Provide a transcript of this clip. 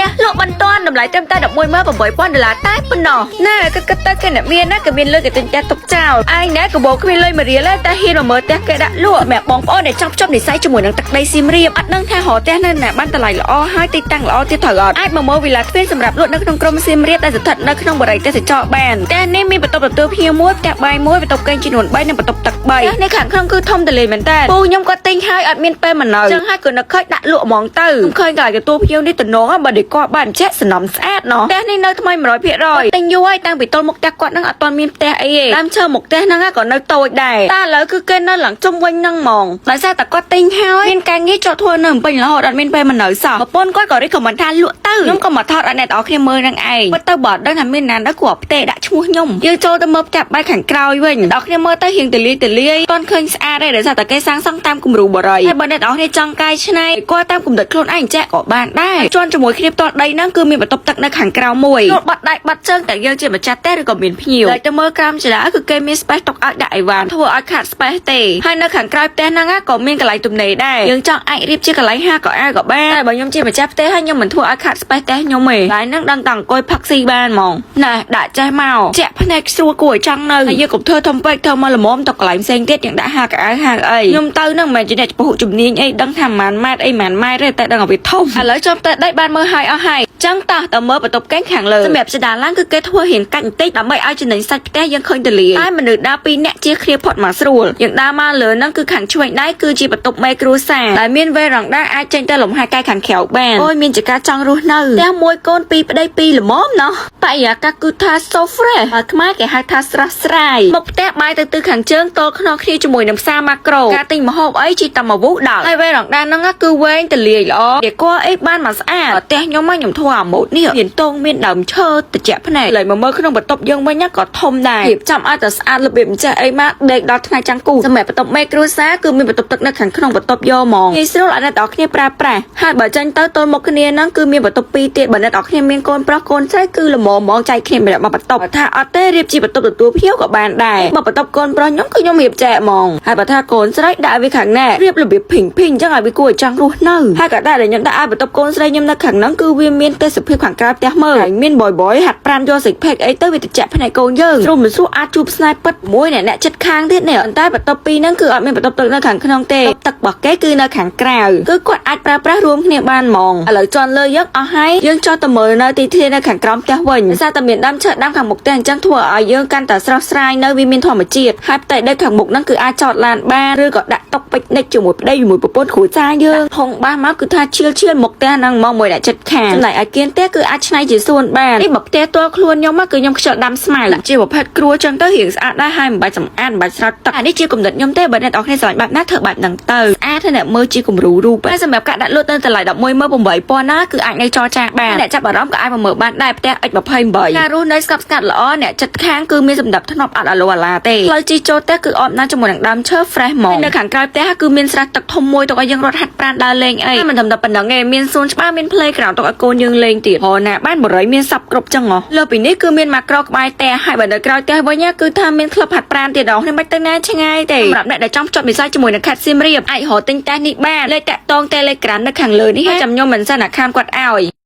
ះលក់បន្ទាន់តម្លៃត្រឹមតែ118,000ដុល្លារតែប៉ុណ្ណោះណែគិតគិតទៅគេអ្នកមានណាក៏មានលុយគេទិញផ្ទះទុកចោលឯងណែក៏បោគ្មានលុយមួយរៀលទេតែហ៊ានមកមើលផ្ទះគេដាក់លក់សម្រាប់បងប្អូនដែលចង់ភ្ជាប់និស្ស័យជាមួយនឹងទឹកដីសៀមរាបអត់ដឹងថារកផ្ទះនៅណាបានតម្លៃល្អហើយទីតាំងល្អទៀតត្រូវអត់អាចមកមើលវីឡាទ្វេសម្រាប់លក់នៅក្នុងក្រុងសៀមរាបដែលស្ថិតនៅក្នុងបរិយាទេសចរបានផ្ទះនេះមានបន្ទប់ទទួលភ្ញៀវមួយផ្ទះបាយមួយបន្ទប់គេងចំនួន3និងបន្ទប់ទឹក3ផ្ទះនេះខាងក្នុងគឺធំទូលាយមែនតើពូខ្ញុំក៏ទិញហើយអត់មានពេលមកនៅចឹងហើយក៏នឹកឃើញដាក់លក់ហ្មងទៅខ្ញុំឃើញកន្លែងទទួលភ្ញៀវនេះតំណងបើដេកបានចេះសំណំស្អាតណោះផ្ទះនេះនៅថ្មី100%ទិញយូរហើយតាំងពីទល់មុខផ្ទះគាត់នឹងអត់ទាន់មានផ្ទះអីទេតាមឈើមុខផ្ទះហ្នឹងក៏នៅតូចដែរតែឥឡូវគឺគេនៅឡើងជុំវិញហ្នឹងហ្មងដោយសារតែគាត់ទិញហើយមានការងារជាប់ធ្វើនៅភ្នំពេញរហូតអត់មានពេលមកនៅសោះប្រពន្ធគាត់ក៏ recommend ថាលក់ទៅខ្ញុំក៏មកថតឲ្យអ្នកនរគ្នាមើលនឹងឯងពិតទៅបើអត់ដឹងថាមានណាដល់គ្រាប់ផ្ទេដាក់ឈ្មោះខ្ញុំយើងចូលទៅមើលផ្ទះបែកខាងក្រោយវិញអ្នកនរគ្នាមើលទៅរៀងទលាយទលាយអត់ទាន់ឃើញស្អាតទេដោយសារតែគេសាងសង់តាមគំរូបរិយហើយបើអ្នកនរគ្នាចង់កែច្នៃគាត់តាមគំនិតខ្លួនឯងចេះក៏បានដែរជន់ជាមួយគ្នាផ្ទាល់ដីហ្នឹងគឺមានបន្ទប់ទឹកនៅខាងក្រៅមួយលក់បាត់ដៃបាត់ជើងតែយើងជាម្ចាស់ផ្ទះឬក៏មានភ្ញៀវតែទៅមើលក្រោមចរាគឺគេមាន space ទុកឲ្យដាក់អីវ៉ាន់ធ្វើឲ្យខាត space ទេហើយនៅខាងក្រោយផ្ទះហ្នឹងក៏មានកន្លែងទំនេរដែរយើងចង់អាចរៀបជាកន្លែងហាកៅអៅក៏បានតែបើខ្ញុំជាម្ចាស់ផ្ទះហើយខ្ញុំមិនធ្វើឲ្យខាត space ផ្ទះខ្ញុំទេកន្លែងហ្នឹងដឹងតែអង្គុយផឹកស៊ីបានហ្មងណែដាក់ចេះមកជាក់ភ្នែកស្រួលគួរឲ្យចង់នៅហើយយើងកុំធ្វើធំពេកធ្វើមកល្មមទៅកន្លែងផ្សេងទៀតយើងដាក់ហាកៅអៅហាកអីខ្ញុំទៅហ្នឹងមិនមែនជាអ្នកពហុជំនាញអីដឹងថាប៉ុន្មានម៉ែត្រអីប៉ុន្មានម៉ែត្រទេតែដឹងឲ្យវាធំឥឡូវចំតែដីបានមើលហើយអស់ហើយចឹងតោះតើមើលបន្ទប់គេងខាងលើសម្រាប់ចដាឡើងគឺគេធ្វើរៀងកាច់បន្តិចដើម្បីឲ្យចំណេញសាច់ផ្ទះយើងឃើញទលាយតែមនុស្សដើរពីរនាក់ជាគ្នាផុតមកស្រួលយើងដើរមកលើហ្នឹងគឺខាងឆ្វេងដៃគឺជាបន្ទប់មេគ្រួសារដែលមានវេរ៉ង់ដាអាចចេញទៅលំហែកាយខាងក្រៅបានអូយមានជាការចង់រស់នៅផ្ទះមួយកូនពីរប្តីពីរល្មមណោះបរិយាកាសគឺថា so fresh ហើយខ្មែរគេហៅថាស្រស់ស្រាយមុខផ្ទះបាយទៅទិសខាងជើងទល់ខ្នងគ្នាជាមួយនឹងផ្សារម៉ាក្រូការទិញម្ហូបអីជីតែមកវូដល់ហើយវេរ៉ង់ដាហ្នឹងគឺវែងទលាយល្អគេគួរអីបានមកស្អាតផ្ទះខ្ញុំខ្ញុំធ្វើអាម៉ូតនេះមានតងមានដើមឈើតិចភ្នែកឡើយមកមើលក្នុងបន្ទប់យើងវិញក៏ធំដែររៀបចំឲ្យតែស្អាតរបៀបអញ្ចេះអីមកដេកដល់ថ្ងៃចាំងគូសម្រាប់បន្ទប់មេគ្រួសារគឺមានបន្ទប់ទឹកនៅខាងក្នុងបន្ទប់យកហ្មងងាយស្រួលឲ្យអ្នកទាំងអស់គ្នាប្រើប្រាស់ហើយបើចេញទៅទល់មុខគ្នាហ្នឹងគឺមានបន្ទប់ពីរទៀតបើអ្នកទាំងអស់គ្នាមានកូនប្រុសកូនស្រីគឺល្មមហ្មងចែកគ្នាម្នាក់មកបន្ទប់បើថាអត់ទេរៀបជាបន្ទប់ទទួលភ្ញៀវក៏បានដែរបើបន្ទប់កូនប្រុសខ្ញុំគឺខ្ញុំរៀបចែកហ្មងហើយបើថាកូនស្រីដាក់វាខាងណែរៀបរបៀបភីងភីងអញ្ចឹងឲ្យវាគួរឲ្យចង់រស់នៅហើយក៏ដែរដែលខ្ញុំដាក់ឲ្យបន្ទប់កូនស្រីខ្ញុំនៅខាងហ្នឹងគឺវាមានទេសភាពខាងក្រៅផ្ទះមើលហើយមានបយបយហាត់ប្រានយកសិចផេកអីទៅវាតិចភ្នែកកូនយើងស្រួលមិនស្រួលអាចជួបស្នេហ៍ពិតមួយអ្នកអ្នកចិត្តខាងទៀតនេះតែបន្ទប់ពីរហ្នឹងគឺអត់មានបន្ទប់ទឹកនៅខាងក្នុងទេទឹករបស់គេគឺនៅខាងក្រៅគឺគាត់អាចប្រើប្រាស់រួមគ្នាបានហ្មងឥឡូវជន់លើយើងអស់ហើយយើងចុះទៅមើលនៅទីធ្លានៅខាងក្រោមផ្ទះវិញដោយសារតែមានដើមឈើដើមខាងមុខផ្ទះអញ្ចឹងធ្វើឲ្យយើងកាន់តែស្រស់ស្រាយនៅវាមានធម្មជាតិហើយផ្ទៃដីខាងមុខហ្នឹងគឺអាចចតឡានបានឬក៏ដាក់តុពិកនិកជាមួយប្តីជាមួយប្រពន្ធគ្រួសារយើងហងបាសមកគឺថាឈៀលឈៀលមុខផ្ទះហ្នឹងមកមួយអ្នកចិត្តខាងចំណែកឲ្យគៀនផ្ទះគឺអាចឆ្នៃជាសួនបាននេះបើផ្ទះតខ្លួនខ្ញុំគឺខ្ញុំខ្ជិលដាំស្មៅជាប្រភេទគ្រួចឹងទៅរៀងស្អាតដែរហើយមិនបាច់សម្អាតមិនបាច់ស្រោចទឹកអានេះជាគំនិតខ្ញុំទេបើអ្នកនរគ្នាស្រឡាញ់បែបណាធ្វើបែបហ្នឹងទៅស្អាតហើយអ្នកមើលជាគំរូរូបហើយសម្រាប់ការដាក់លក់ទៅតម្លៃ118,000ណាគឺអាចនៅចរចាបានអ្នកចាប់អារម្មណ៍ក៏អាចមកមើលបានដែរផ្ទះ X28 ការរស់នៅស្កប់ស្កាត់ល្អអ្នកចិត្តខាងគឺមានសម្ដាប់ធ្នាប់អត់អាឡូអាឡាទេផ្លូវជិះចូលផ្ទះគឺអបណាស់ជាមួយនឹងដើមឈើ fresh ហ្មងនៅខាងក្រោយផ្ទះគឺមានស្រះទឹកធំមួយទុកឲ្យយើងរត់ហាត់ប្រាណដើរលេងអីមិនត្រឹមតែប៉ុណ្្នឹងទេមានសួនច្បារមាន playground ទុកឲ្យកូនយើងលេងទៀតហ៎ណាបានបរិយមានសັບគ្រប់ចឹងហ៎លើពីនេះគឺមានម៉ាក្រូក្បែរផ្ទះហើយបើនៅក្រោយផ្ទះវិញគឺថាមានក្លឹបហាត់ប្រាណទៀតដល់នេះមិនទៅណាឆ្ងាយទេសម្រាប់អ្នកដែលចង់ភ្ជាប់វិស័យជាមួយនឹងខេត្តសៀមរាបអាចរកទិញផ្ទះនេះបានលេខតាក់ទង Telegram នៅខាងលើនេះហើយចាំខ្ញុំមិនសិន account គាត់ឲ្យ។